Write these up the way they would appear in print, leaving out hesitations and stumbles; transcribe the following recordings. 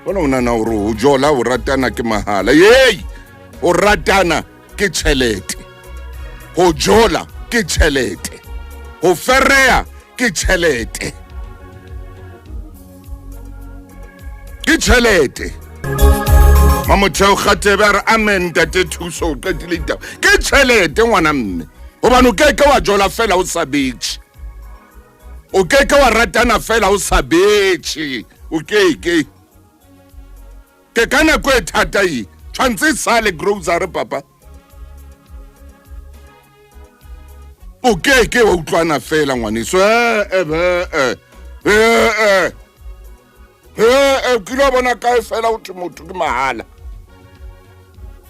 Bona o nahana hore ho jola ho ratana ke mahala. Yei! Ho ratana ke tjhelete. Ho jola ke tjhelete. Ho fereya ke tjhelete. Ke tjhelete. Mamotheo Kgatebe a re amen ntate Thuso o qetile ditaba. Ke tjhelete ngwana mme. Hobane o ke ke wa jola fela o sa betjhe. O ke ke wa ratana fela o sa betjhe. O ke ke. Ke ka nako e thata e. Tshwantse e sale grocery papa. O ke ke wa utlwana fela ngwaneso. Eh eh eh. Eh eh. Eh eh kile wa bona kae fela o thwe motho ke mahala.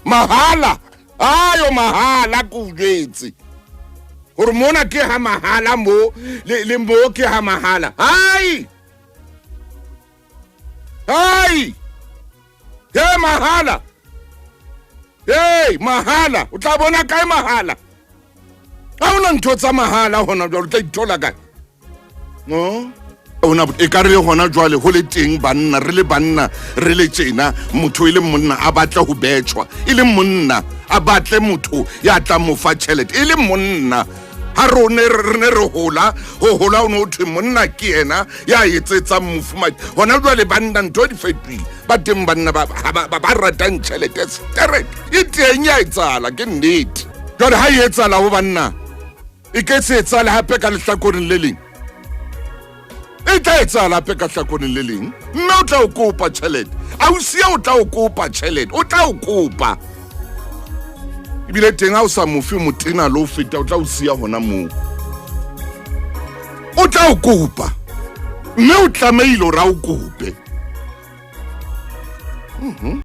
Mahala. Ayo mahala ke o jwetse. Hore mona ke ha mahala mo le mo ke ha mahala. Hai. Hai. He mahala. Hey mahala o tla bona kae mahala? Ha hona ntho tsa mahala hona jwale o tla ithola kae? No. Ona e ka re le hona jwale ho le teng banna re le banna re le tjena motho e le monna a batla ho betjhwa e le monna a batle motho ya tla mo fa tjhelete e le monna ha rone re ne re hola ho hola o ne o thwe monna ke yena ya etsetsang mofumadi hona jwale banna ntho di fetohile ba teng banna ba ba ratang tjhelete sterek e teng ya etsahala ke nnete jwale ha e etsahala ho banna e ke se etsahale hape ka lehlakoreng le leng e tla etsahala hape ka hlakoreng le leng mme o tla o kopa tjhelete ausi o tla o kopa tjhelete o tla o kopa ebile teng ha o sa mofe motena le o feta o tla o siya hona moo o tla o kopa mme o tlamehile hore a o kope.